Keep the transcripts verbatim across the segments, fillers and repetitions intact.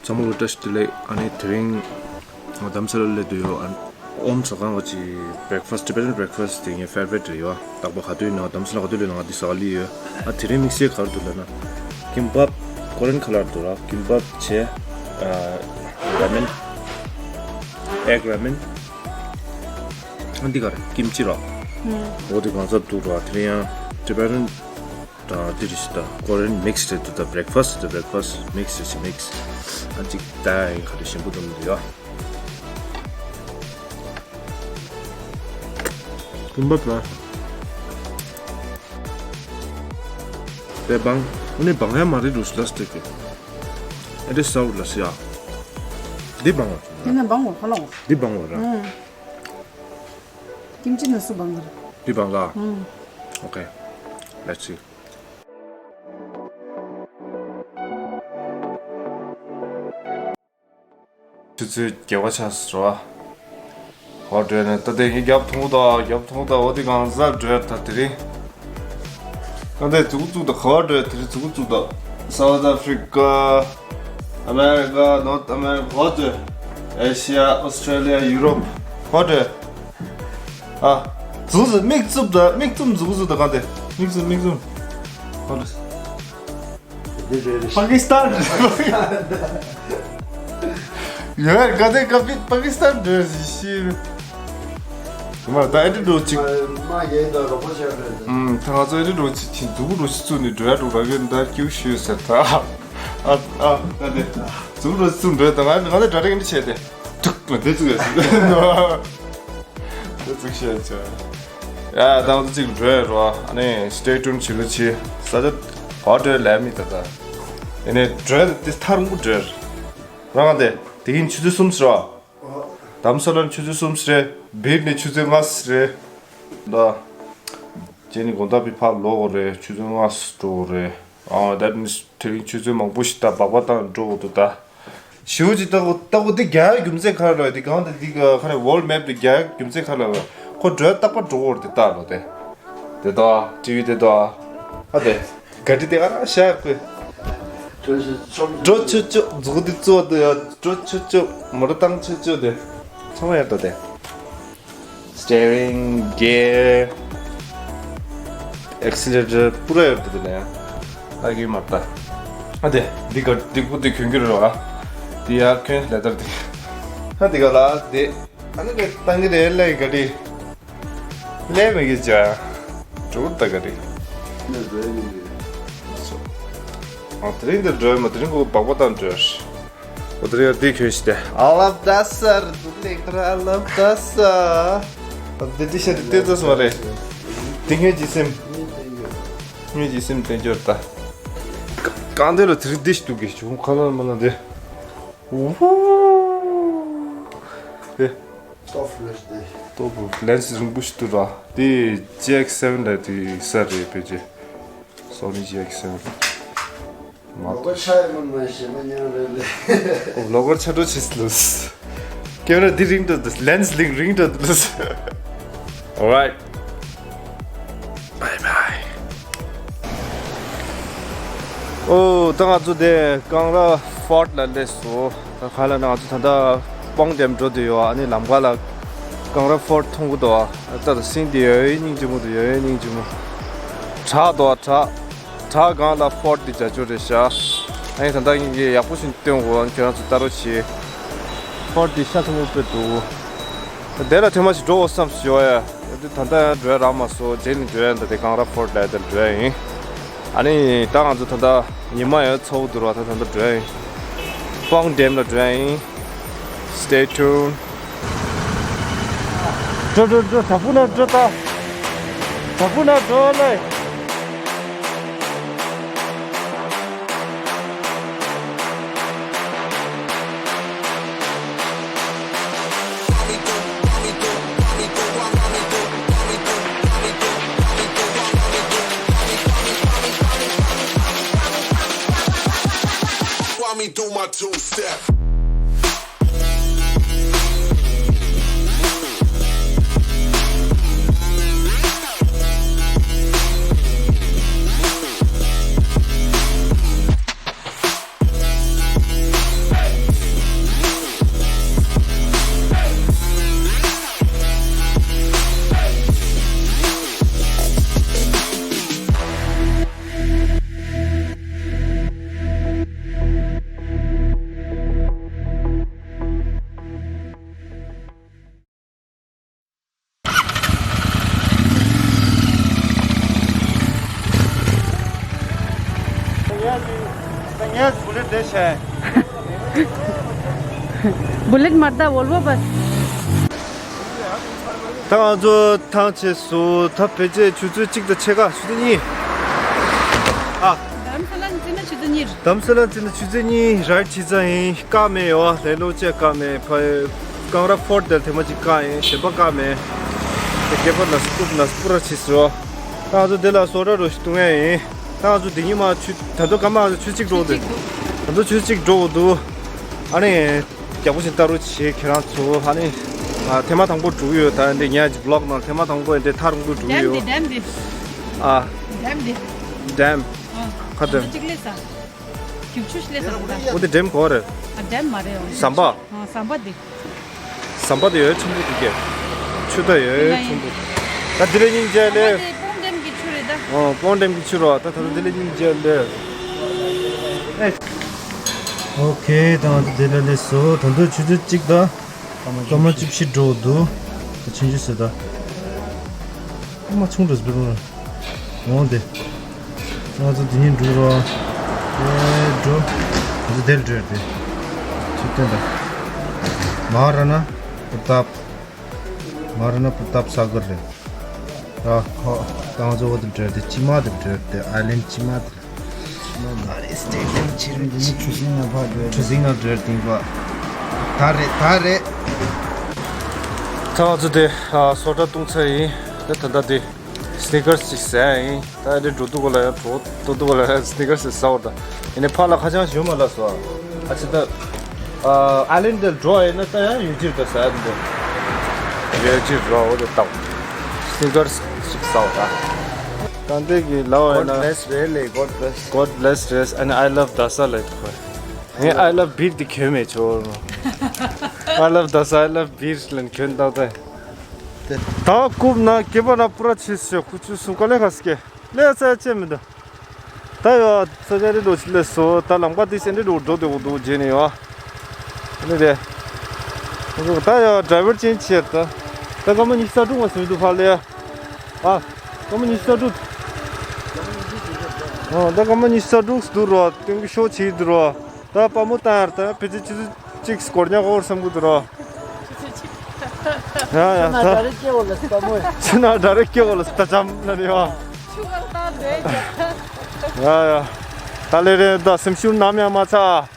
ཚང་མ་ལ་བཀྲ་ཤིས་བདེ་ལེགས། ཨ་ནི་དེ་རིང་ང་རྡ་རམ་ས་ལ་སླེབས་བསྡད་ཡོད། ཨ་ཨོམ་ཟ་ཁང་གི་breakfast, Tibetan breakfast དེ་ངའི་favorite རེད་ཡོད། རྟག་པར་ག་དུས་ཡིན་ནའང་རྡ་རམ་ས་ལ་ག་དུས་སླེབས་ན་ང་འདི་ཟ་ག་སླེབས་ཡོད། ཨ་དེ་རིང་དམིགས་བསལ་ག་རེ་འདུག་ལབ་ན། ཀིམ་པབ། ཀོ་རི་ཡན་ཁ་ལར་འདུག་ར། ཀིམ་པབ་བྱས། ཨ་ར་མེན། ཨེག་ར་མེན། ཨ་འདི་ག་རེ་ཀིམ་ཅི་ར། ཨོ་དེ་གང་ཟག་འདུག་ར། དེ་རིང་ཡང་Tibetan དང་འདི་རེད་ཤག་ད། ཀོ་རི་ཡན་མིགས་རེད་འདུག་ད། breakfast དེ་breakfast མིགས་རེད་ཤག་མིགས། ཨ་ཅིག་ད་ཡིན་ག་རེ་ཞིམ་པོ་འདུག་མི་འདུག་ཡ། ཀིམ་པབ་ལ། དེ་བང་། ཨ་ནི་བང་ཡ་མ་རེད་འདུག་ལ་སྟེ་གི། ཨེ་འདྲ་སའུ་ལ་སི་ཡ། འདི་བང་བ། དེ་ན་བང་བ་ཧ་ལ་བ། འདི་བང་བ་ར། ཨང་། ཀིམ་ཅི་ནི་སུ་བང་གི་རེད། འདི་བང་ལ། ཨང་། Okay, let's see. ཆུ་ཚོད་བརྒྱད་པ་ཆགས་སོང་ར། ཧོ་འགྲོས་ནས་ད་དེ་ངའི་རྒྱབ་མཐོང་གི་འདུག་རྒྱབ་མཐོང་གི་འདུག་འོ་དེ་གང་ཟག་འགྲོས་ད་དེ་རིང་། ད་དེ་མཛུབ་གུ་བཙུགས་འདུག་ག་བར་འགྲོས་དེ་རིང་མཛུབ་གུ་བཙུགས་འདུག South Africa, America, North America, ཧོ་འགྲོས། Asia, Australia, Europe ཧོ་འགྲོས། ཨ། མཛུབ་གུ་མིག་བཙུམ་ད་མིག་བཙུམ་མཛུབ་གུ་བཙུགས་འདུག་གང་དེ་མིག་བཙུམ་མིག་བཙུམ། ཧོ་འགྲོས། འདི་རེད་རེད། པ་ཀི་སི་ཐན། ཡོད་ག་དེ་ག་པི་པ་ཀི་སི་ཐན་འདྲ་ཞིག་ཤི། མ་ད་ཨེ་འདྲ་འགྲོ་ཅིག་མ་ཡེ་ད་རོགས་པ་བྱས་རེད། ཨུམ་ད་ང་ཚོ་ཨེ་འདྲ་འགྲོ་ཅིག་ཅིག་མཛུབ་གུ་འགྲོ་ཞིག་བཙུགས་ནས་འགྲོ་ཡ་འགྲོ་ར་གི་ད་ཀིའུ་ཤི་ཟེར་ད། ཨ་ཨ་ད་དེ་མཛུབ་གུ་འགྲོ་ཞིག་བཙུགས་འགྲོ་ཡ་ད་ང་ང་ཚོ་འདྲ་འདྲ་གི་འདྲ་བྱས་ཏེ། ཐུག་མ་དེ་བཙུགས་ཡ་ཞིག་ད་ཚིག་བཤད་ཆོག་ཡ་ད་ང་ཚོ་གཅིག་འགྲོ་ཡ་རོ། ཨ་ནི་stay tuned བྱེད་རོགས་བྱེད། ས་ཆ་ག་འགྲོ་ལས་མི་ད་ད། ཡིན་ནའི་འགྲོ་ཡ་དེ་ཐག་རིང་པོ་འགྲོ་ཡ་རེད། རང་དེ་དེ་གིན་ཆུ་ཚོད་གསུམ་ཟེར་རོ། རྡ་རམ་ས་ལར་ཆུ་ཚོད་གསུམ་ཟེར་རེད། སྦིར་ནས་ཆུ་ཚོད་ལྔ་ཟེར་རེད། ད་རྗེས་ནས་དགོང་དག་པའི་ཕར་ལོག་དགོས་རེད། ཆུ་ཚོད་ལྔ་ཟེར་འགྲོ་དགོས་རེད། ཨ་that means དེ་རིང་ཆུ་ཚོད་མང་པོ་ཞིག་ད་སྦག་སྦག་བཏང་འགྲོ་དགོས་འདུག་ད། ཞེ་པོ་ཅིག་ལྟ་གོ་ལྟ་གོ་འདི་རྒྱག་རྒྱུ་མཚན་ག་རེ་ལབ་ཡ། འདི་གང་དེ་འདི་ག་རེ་world map དུ་རྒྱག་རྒྱུ་མཚན་ག་རེ་ལབ་ཡ། ཁོ་འགྲོ་ཡ་རྟག་པར་འགྲོ་གོ་དེ་ལྟ་ལོ་དེ། དེ་དོ་ཊི་ཝི་དེ་དོ། ཨ་དེ་ག་དྲི་དེ་ག་ར་ཤ་ཁོས། འགྲོ་ཆོག་ཆོག་མཛུབ་གུ་འདི་གཙོ་བོ་དེ་ཡ། འགྲོ་ཆོག་ཆོག་མོ་ཊ་བཏང་ཆོག་ཆོག་དེ་ཚང་མ་ཡོད་དོ་དེ། Steering, gear, accelerator པུ་ར་ཡོད་དེ་ནས་ལ་གི་མ་ལྟ། ཨ་དེ་འདི་ག་འདི་ཀུ་དེ་གྱོན་གྱི་རེད་བ། འདི་ཡར་གྱོན་ལེ་དར་དེ། ཨ་འདི་ག་ལ་དེ་ཨ་ནི་ག་བཏང་གི་རེད་ལེ་ག་དེ། ལེ་མི་གི་ཅ་འགྲོ་ད་ག་དེ། ཨ་དེ་རིང་འདི་འགྲོ་མ་དེ་རིང་ཀུ་སྦག་སྦག་བཏང་འགྲོ། འོ་དེ་རིང་འདི་གྱོན་ཞིག་དེ། ཨ་ལབ་ད་ས་རེད་འདུག་ལེགས་དྲ་ཨ་ལབ་ད་ས། འདི་ཏི་ཤར་ཏི་ཏོ་སི་མ་རེད། འདི་ངའི་ཇི་སིམ། ངའི་ཇི་སིམ་དེ་འབྱོར་ད། གང་དེ་ལ་དེ་རིང་འདི་ཞིག་འདུག་གི་བྱུང་ཁ་ལ་མ་ལ་འདི། ཨུ་ཧུ། དེ། ཏོ་ཕུ་ལེ་དེ། ཏོ་ཕུ་ལེན་སི་རིང་པོ་ཞིག་འདུག་ར། དེ་ཇི་ཨེག་སེ་ཝེན་ལ་དེ་ས་རེད་ཕལ་ཆེར། སོ་ནི་ཇི་ཨེག་སེ་ཝེན། མ་ལོ་གོ་ཆ་ཡི་མ་མ་ཤེས་མ་ཉན་རེད་ལེ། ལོ་གོ་ཆ་འགྲོ་ཆེས་ལུས། ཀེ་མེ་ར་འདི་རིང་འགྲོ་འདུག་ལེན་སི་ལིང་རིང་འགྲོ་འདུག Alright. Bye bye. ཨོ་ད་ང་ཚོ་དེ་ཀང་ར་ཕོར་ཊི་ལ་སླེབས་སོང་། ད་ག་ལ་ན་ང་ཚོ་ད་ལྟ་པོང་ཌེམ་འགྲོ་འདོད་ཡོད། ཨ་ནི་ལམ་ཁ་ལ་ཀང་ར་ཕོར་ཊི་མཐོང་གི་འདུག་ཨ་ད་ད་སིང་དེ་ཡོད་སྙིང་རྗེ་མོ་དེ་ཡོད་སྙིང་རྗེ་མོ། བྲག་འདུག་བྲག་བྲག་སྒང་ལ་ཕོར་ཊི་དེ་བྱ་རྒྱུ་རེད་ཤག་ཨ་ནི་ད་ལྟ་ངས་ཡག་པོ་ཞིག་སྟོན་དགོས། ཨ་ནི་ཁྱོད་རང་ཚོ་ལྟ་རོགས་བྱེད། ཕོར་ཊི་དེ་ཤ་ཚ་པོ་དཔེ་འདུག་དེ་ལ་ཐེངས་མ་ཞིག་འགྲོ་དགོས་བསམ་སོང་ཡ། ད་ལྟ་འགྲོ་ཡ་རག་མ་སོང་། རྗེས་ནས་འགྲོ་ཡ། ད་དེ་ཀང་ར་ཕོར་ཊི་ལ་ཡ་ད་འགྲོ་ཡ་ཡིན། ཨ་ནི་ད་ང་ཚོ་ད་ལྟ་ཉི་མ་ཡང་ཚ་པོ་འདུག་ར། ད་ད་ལྟ་འགྲོ་ཡ་ཡིན། པོང་ཌེམ་ལ་འགྲོ་ཡ་ཡིན། Stay tuned. འགྲོ་འགྲོ་འགྲོ། ད་ཕུ་ན་འགྲོ་ད། ད་ཕུ་ན་འགྲོ་ལེ། Let me do my two step. Bullet མ་རེད་ད། Volvo bus། ད་ང་ཚོ་ཐང་ཆད་སོང་། ད་ཕལ་ཆེར་ཆུ་ཚོད་གཅིག་དང་ཕྱེད་ཀ། ཆུ་ཚོད་གཉིས། ཨ། དྷ་རམ་ས་ལ་ནས་བརྩིས་ན་ཆུ་ཚོད་གཉིས་རེད། དྷ་རམ་ས་ལ་ནས་བརྩིས་ན་ཆུ་ཚོད་གཉིས་རལ་གྲི་ཚང་ཡིན། བཀག་མེད་ཡོད། ལེ་ལོ་བཅས་བཀག་མེད། ཕ་ཀང་ར་ཕོར་དེར་ཐེངས་མ་གཅིག་བཀག་ཡིན། གཞན་པ་བཀག་མེད། དེ་སྐེད་པ་ན་སྐུབ་ན་སྤུ་ར་ཆིས་རོ། ད་ང་ཚོ་དེ་ལ་སོ་ཊ་རོ་ཞིག་བཏུང་ཡ་ཡིན། ད་ང་ཚོ་དེ་ཉིན་མ་ཆུ་ད་དུང་སྐར་མ་ང་ཚོ་ཆུ་གཅིག་འགྲོ་འདུག་ད་དུང་ཆུ་གཅིག་འགྲོ་འདུག་ཨ་ནི། རྒྱག་པོ་ཞིག་ལྟ་རོགས་བྱེད་ཁྱེད་རང་ཚོ། ཨ་ནི། ཨ། ཐེངས་མ་དང་པོ་འགྲོ་གི་ཡོད། ད་འདི་ངས་ཀྱི་བི་ལོག་ནང་ཐེངས་མ་དང་པོ་འདི་ཐག་རིང་པོ་འགྲོ་གི་ཌེམ་ཡོད། འདི་ཌེམ་འདི། ཨ། ཌེམ་འདི། ཌེམ། ཨ། ཁ་ཌེམ། གཅིག་ལས་ས། རྒྱུག་ཆུ་ཞིག་ལས་ས་འདི་ད། འོ་དེ་ཌེམ་གོ་རེད། ཨ། ཌེམ་མ་རེད། འོ་ཟམ་པ། ཨ། ཟམ་པ་འདི། ཟམ་པ་དེ་ཡོད་ཆེན་པོ་འདུག་གས། ཆུ་ད་ཡོད་ཆེན་པོ། ད་དེ་ལས་སྙིང་རྗེ་ལས། ཟམ་པ་དེ་སྤོང་ཌེམ་གྱི་ཆུ་རེད་ད། ཨོ། སྤོང་ཌེམ་གྱི་ཆུ་རོ། ད་ད་ལྟ་དེ་ལས་སྙིང་རྗེ་ལས། ཨེ། ཨོ་ཁེ། ད་ང་ཚོ་དེ་ལ་སླེབས་སོང་། ད་དུང་ཆུ་ཚོད་གཅིག་དང་སྐར་མ་བཅུ་བཞི་འགྲོ་འདུག་ད་ཆུང་ཆུང་ཟེར་ད། ཨ་མ་ཆུང་འགྲོ་ཟེར་བ། འོང་དེ། ང་ཚོ་དེ་ཉིད་འགྲོ་རོགས། ཨེ་འགྲོ། ང་ཚོ་དེར་འགྲོ་དེ། ཆུ་སྟོན་དང་། མ་ཧཱ་ར་ཎ་པུར་ཏཱབ། མ་ཧཱ་ར་ཎ་པུར་ཏཱབ་སཱ་གར་རེད། ཨ་ཧོ། ད་ང་ཚོ་འོ་དེར་འགྲོ་དེ། ཕྱི་མ་དེར་འགྲོ་དེ། ཨའི་ལེན་ཌི་ཕྱི་མ་དེར། ཕྱི་མ་ནི་སི་ཊེ་ཌི་ཡམ་ཕྱི་རོལ་གྱི་གྲུ་གཟིངས་ནང་ཕར་འགྲོ། གྲུ་གཟིངས་ནང་འགྲོ་དེ་ཡིན་པ། ད་རེད། ད་རེད། ད་ང་ཚོ་དེ། ཨ། སོ་ཊ་བཏུང་ཚར་ཡིན། ད་ད་ལྟ་དེ། སི་ནི་ཀར་སི་ཅིག་ཟ་ཡ་ཡིན། ད་ཨེ་འདྲ་འགྲོ་དུས་གོ་ལ་ཡང་འགྲོ་དུས་གོ་ལ་ཡང་སི་ནི་ཀར་སི་ཟ་བར་ད། ཡིན་ནའི་ཕར་ལ་ཁ་བྱང་ཞིག་ཡོད་མ་ལ་སོ། ཨ་ཅེ་ད། ཨ། ཨའི་ལེན་ཌི་དེར་འགྲོ་བ་ཡིན་ན་ད་ཡང་ཡོད་ཀྱི་རེད་ད་ཟ་ཡ་འདི། ཡོད་ཀྱི་རེད་འོ་དེ་ད། སི་ནི་ཀར་སི་ཅིག་ཟ་བར་ད། ད་འདི་གི་ལ་བ་ཡིན་ན། God bless really, God bless. God bless རེད། And I love Dhasa ལབ་ཁོ། ངས་I love beer དེ་གྱོན་མེད་ཆོག I love Dhasa, I love beer ལབ་གྱོན་བཏང་སྟེ། ད་རྐུབ་ན་སྐེད་པ་ན་པུ་ར་ཆེ་ཤོས་ཁུ་ཆུ་སུ་ག་ལེ་ཁ་སྐེ་ལེ་ཚ་ཆེ་མི་འདུག་ད་ཡོ་ས་ཆ་རི་འགྲོ་ཆི་ལེ་སོ། ད་ལམ་ཁ་དེ་སེ་འདྲི་འགྲོ་འགྲོ་དེ་འོ་འདུག་རྗེས་ནས་ཡོ། ཨ་ནི་རེད། ད་ཡོ་ཌ་རའི་ཝར་ཅན་ཆེར་ད། ད་སྐར་མ་ཉི་ཤུ་རྩ་དྲུག་མ་སོན་འདུག་ཕ་ལེ། ཨ། སྐར་མ་ཉི་ཤུ་རྩ་དྲུག་ཨ། ད་སྐར་མ་ཉི་ཤུ་རྩ་དྲུག་འདུག་རོ། སྟོན་གྱི་ཤོག་ཆེ་འདུག་རོ། ད་དཔའ་མོ་བཏང་ཡར་ད་ཕལ་ཆེར་ཆུ་ཚོད་གཅིག་སྐོར་ཉག་འོར་བསམ་གི་འདུག་རོ། ཡ་ཡ་ད། ཆུ་ན་ཌ་རེག་སྐྱེ་བོ་ལ་ད་མོ། ཆུ་ན་ཌ་རེག་སྐྱེ་བོ་ལ་ད་ཅམ་ན་རེ་བ། ཆུ་བར་ད་འདོད་ཀྱང་། ཡ་ཡ། ད་ལེ་རེ་ད་སེམས་ཤུགས་ནམ་ཡང་མ་ཚ།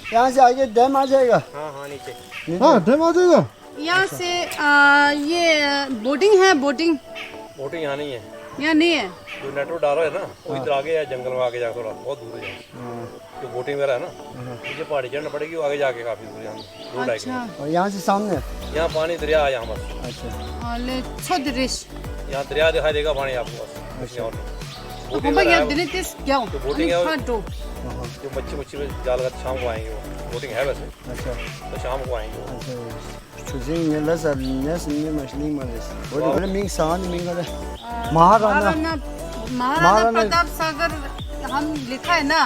यहाँ से आगे डैम आ जाएगा। हाँ, हाँ, नीचे। हाँ, डैम आ जाएगा। यहाँ से, आ, ये बोटिंग है, बोटिंग। बोटिंग यहाँ नहीं है। यहाँ नहीं है। जो नेटवर्क डाला है ना, वो हाँ। इधर आगे है, जंगल में आगे जाके थोड़ा, बहुत दूर है यहाँ से। हाँ। जो बोटिंग वगैरह है ना, हाँ। पीछे पहाड़ी चढ़ना पड़ेगी, वो आगे जाके काफी दूर है, यहाँ रोड आएगी। अच्छा। और यहाँ से सामने? यहाँ पानी दरिया है यहाँ बस। अच्छा। हाँ, ले, छो दृश्य। यहाँ दरिया दिखाई देगा, पानी आपको बस। अच्छा। कुछ नहीं और नहीं। बोटिंग वगैरह है। तो बोटिंग है, हाँ, हाँ। जो मच्छी, मच्छी में जाल का, शाम को आएंगे वो। बोटिंग है वैसे। अच्छा। तो शाम को आएंगे वो। अच्छा। ཆུ་སྲིན་ངན་ལ་ཟ་ནས་སྲིན་མི་མ་སྲིན་མ་རེད། འོ་དེ་ག་རེ་མིང་ཟ་ནི་མིང་ག་རེ། महाराणा। महाराणा, महाराणा प्रताप सागर हम लिखा है ना,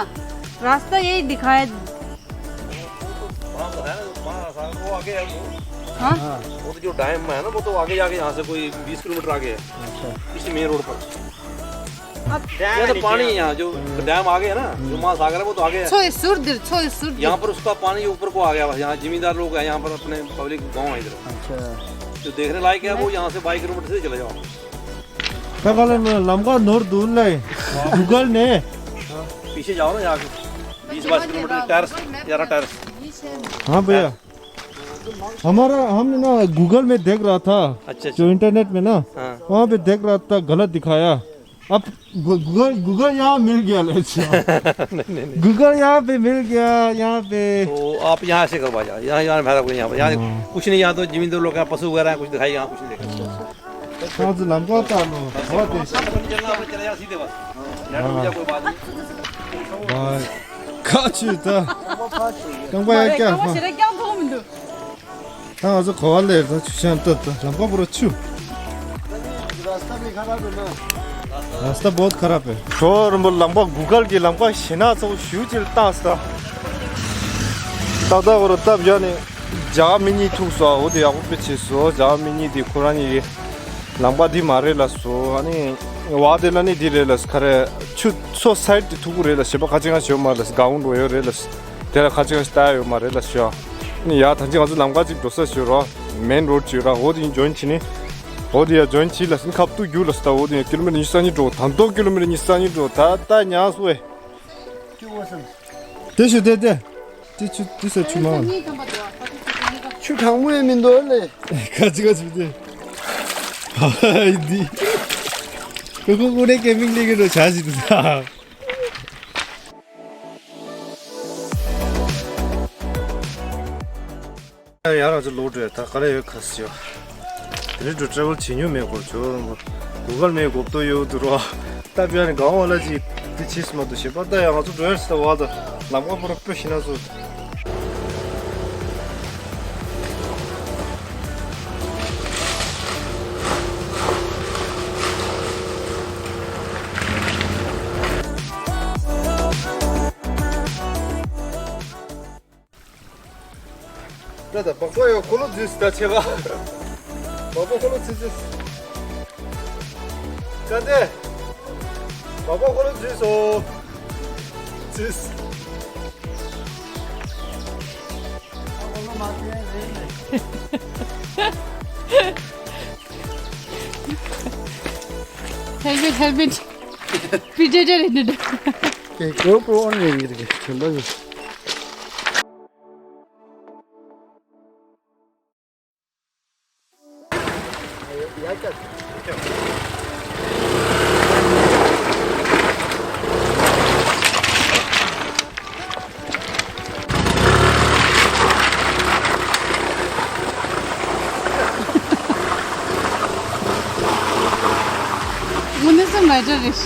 रास्ता यही दिखाया। वहाँ बताया ना, वहाँ सागर वो आगे है वो। हाँ? हाँ। वो तो जो डैम है ना, वो तो आगे जाके यहाँ से कोई बीस किलोमीटर आगे है। अच्छा। इसी मेन रोड पर। अब ये तो पानी है यहाँ, जो डैम आ गया ना, जो महासागर है, वो तो आ गया है। छोए सुर दिर, छोए सुर दिर। यहाँ पर उसका पानी ऊपर को आ गया, यहाँ जमींदार लोग हैं, यहाँ पर अपने पब्लिक गाँव है इधर। अच्छा। जो देखने लायक है, वो यहाँ से बाईस किलोमीटर से चले जाओ। ད་ག་ལ་ནི་ལམ་ཁ་ནོར་འདུག་ལེ། Google ནས། पीछे जाओ ना, यहाँ से बीस बाईस किलोमीटर टेरेस, ग्यारह टेरेस। हाँ भैया। हमारा, हम ना Google में देख रहा था, अच्छा, अच्छा। जो इंटरनेट में ना, हाँ। वहाँ पे देख रहा था, गलत दिखाया। अब गू-, Google, Google यहाँ मिल गया ले, अच्छा। नहीं, नहीं, नहीं। Google यहाँ पे मिल गया, यहाँ पे। तो आप यहाँ से करवा जाओ, यहाँ, यहाँ भैरव को यहाँ पर, यहाँ हाँ। कुछ नहीं, यहाँ तो जमींदार लोग हैं, पशु वगैरह हैं, कुछ दिखाई, यहाँ कुछ नहीं देखा। हाँ, तो लंबा था लो, बहुत देर से। चलना, आप चले जाओ सीधे बस। नेट रुक जाओ, कोई बात नहीं। भाई, का चीज़ था? कम का है क्या? हाँ। ཁྱེད་རང་ཀྱང་མཐོང་མི་འདུག་ད་ང་ཚོ་ག་པར་སླེབས། ད་ཆུ་ཤང་ཏོ་ད་ལམ་ཁ་པུ་ར་ཆུ། ར་སྟ་བོད་ཁ་ར་པེ་ན། ར་སྟ་བོད་ཁ་ར་པེ། གྲོགས་རིན་པོ་ལམ་ཁ་གུ་གལ་གྱི་ལམ་ཁ་ཞེ་ན་ཚོ་ཞུ་ཅིག་ལ་བཏགས་སྟ། ཏག་ཏག་པུ་ར་སྟབས་ཡག་ནས་རྒྱ་གར་མི་གཉིས་ཐུག་སོ། འོ་དེ་ཡག་པོ་དཔེ་བྱས་སོ། རྒྱ་གར་མི་གཉིས་དེ་ཁོ་རང་གཉིས་ཀྱི་ལམ་ཁ་འདི་མ་རེད་ལབ་སོ། ཨ་ནི་བ་དེ་ལ་ནི་འདི་རེད་ལབ་སོ། ག་རེ་ཆུ་སོ་སའིད་དེ་ཐུག་གི་རེད་ལབ་སོ། ཞེ་པོ་ཁ་ཅིག་ང་ཞོ་མ་ལབ་སོ། གའུན་འགྲོ་ཡོད་རེད་ལབ་སོ། དེ་ལ་ཁ་ཅིག་ང་ལྟ་ཡོད་མ་རེད་ལབ་སོ། ཨ་ནི་ཡ་ད་ཅི་ང་ཚོ་ལམ་ཁ་ཅིག་འགྲོ་ས་ཞོ་ར། མེན་རོ་ཌི་ཅིག་ར། འོ་དེ་ཡིན་ཇོན་བྱེད་ནི། འོ་དེ་ཡ་ཇོན་བྱེད་ལབ་སོ། ཁབ་ཏུ་རྒྱུག་ལབ་སོ། ད་འོ་དེ་ཡ་ཀི་ལོ་མི་ཊར་ཉི་ཤུ་རྩ་གཉིས་འགྲོ། ད་མདོ་ཀི་ལོ་མི་ཊར་ཉི་ཤུ་རྩ་གཉིས་འགྲོ། ད་ད་ཉག་སོ་ཨེ། དེ་ཞུ་དེ་དེ། དེ་ཆུ་དེ་ས་ཆུ་མ། ཆུ་གྲང་མོ་ཡང་མི་འདུག་ལེ། ཁ་ཅིག་ཁ་ཅིག་དེ། ཧ་ཧ་འདི། ཁོ་ཁོ་ཁོ་རེ་ཀེམ་པིང་ལེགས་ཀྱི་འགྲོ་བྱ་ཞིག་འདུག་ས། ཡ་རང་ཚོ་ལོག་འགྲོ་ཡ་ད་ག་ལ་ཡོད་ག་ཟེར་ཡོད། དེ་རིང་འགྲོ་ཊེ་རེ་ཝལ་བྱེད་མྱོང་མེད་སྐོར་བྱོས་རོགས། གུ་གལ་མེབ་གོ་བཏོན་ཡོད་འདུག་རོགས། ད་བྱས་ནས་གང་བ་ལ་ཅིག་དེ་བྱེད་སྲིད་མ་གཏོགས་ཞེ་པོ་ད་ཡ་ང་ཚོ་འགྲོ་ཡ་རེད་ཟེར་བ་ད་ལམ་ཁ་པུ་ར་སྤོས་ཤིག་ན་ཚོ། ད་ད་སྦག་སྦག་ཡོད། འཁོར་ལོ་འཛུལ་སོང་ད་ཆེ་བ། སྦག་སྦག་འཁོར་ལོ་འཛུལ་འཛུལ། ཀ་འདི། སྦག་སྦག་འཁོར་ལོ་འཛུལ་སོང་། འཛུལ། Help it, help it. Predator in it. Okay, GoPro on me. དངོས་གནས་སེམས་ལ་སྐྱོ་རེད།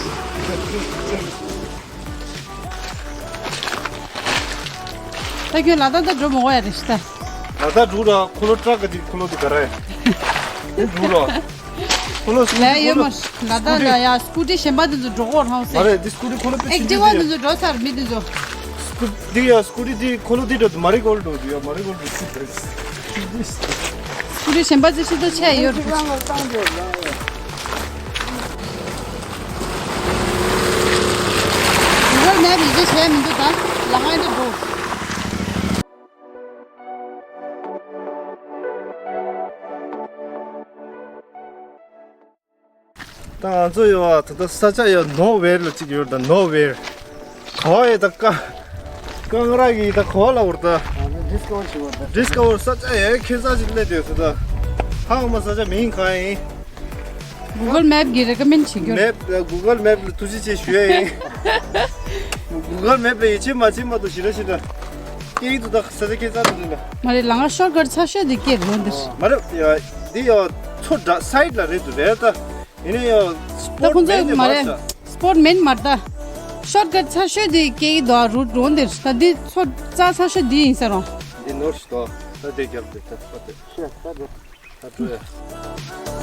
ད་ཁྱོད་ལ་དྭགས་ད་འགྲོ་མི་དགོས་ཡ་རེད་ཤི་ད། ལ་དྭགས་འགྲོ་ར་འཁོར་ལོ་ཊ་རག་གི་འཁོར་ལོ་དེ་ག་རེ། འགྲོ་ར། འཁོར་ལོ་སྐུ་ལས་ཡོད་མ་ལ་དྭགས་ལ་ཡ་སྐུ་ཊི་གཞན་པ་དེ་ཚོ་འགྲོ་གོ་རང་སེ། མ་རེད་འདི་སྐུ་ཊི་འཁོར་ལོ་དཔེ་ཨེག་ཊི་ཝ་དེ་ཚོ་འགྲོ་ཚར་མི་དེ་ཚོ། སྐུ་འདི་ཡ་སྐུ་ཊི་འདི་འཁོར་ལོ་འདི་འགྲོ་མ་རི་གོལ་འགྲོ་འདི་ཡ་མ་རི་གོལ་འགྲོ་སྐུ་ཊི་འདི། སྐུ་ཊི་གཞན་པ་ཚོ་ཤི་ད་ཆ་ཡོད་རེད། གུ་གལ་མེབ་ཡིད་ཆེས་བྱས་མི་འདུག་ད། ལ་ང་འདི་འགྲོ། ད་ང་ཚོ་ཡོད་ཨ་ད་ལྟ་ས་ཆ་ཡོད་ནོ་ཝེར་ལ་གཅིག་ཡོད་ད་ནོ་ཝེར། ག་བ་ཡོད་ད་ཀ་ཀ་ང་ར་གི་ད་ག་བ་ལ་བར་ད། ཌིསི་ཀ་བར་ཞིག་བར་ད། ཌིསི་ཀ་བར་ས་ཆ་ཡོད་ཁྱད་མཚར་ཞིག་སླེབས་ཡོད་ད། ཧ་འོ་མ་ས་ཆ་མིང་གང་ཡིན། གུ་གལ་མེབ་གིས་རེ་ཀ་མེན་བྱེད་རྒྱུ། མེབ་གུ་གལ་མེབ་ལ་ཐུགས་རྗེ་ཆེ་ཞུ་ཡ་ཡིན། གུ་གལ་མེབ་ལ་ཡིད་ཆེས་མ་བྱེད་མ་གཏོགས་ཞེ་དྲག་ཞེ་དྲག་སྐད་ཡིག་ཏུ་དག་ས་ཆ་སྐད་གསར་དུ་འཛིན་པ། མ་རེད་ལ་ང་ཤོར་ཀཊ་ཚ་ཤོས་དེ་སྐད་རེད་འདིར། མ་རེད་ཡ་འདི་ཡ་མཚོ་འདྲ་སའིཌ་ལ་རེད་འདུག་རེད་ད། ཡིན་ན་ཡ་སི་ད་པོར་ཊི་ཁོང་ཚོ་མེན་དེ་མ་མ་རེད། ཤ། སི་པོར་ཊི་མེན་མ་རེད་ད། ཤོར་ཀཊ་ཚ་ཤོས་དེ་སྐད་ཡིག་དོ་རུ་འགྲོ་འདིར་ད་འདི་མཚོ་རྩ་ཚ་ཤོས་འདི་ཡིན་ས་རོང་། འདི་ནོར་ཞིག་དོ་ད་དེ་རྒྱབ་དེ་ད་ད་དེ། ཤ་ད་དེ། ད་འགྲོ་ཡ།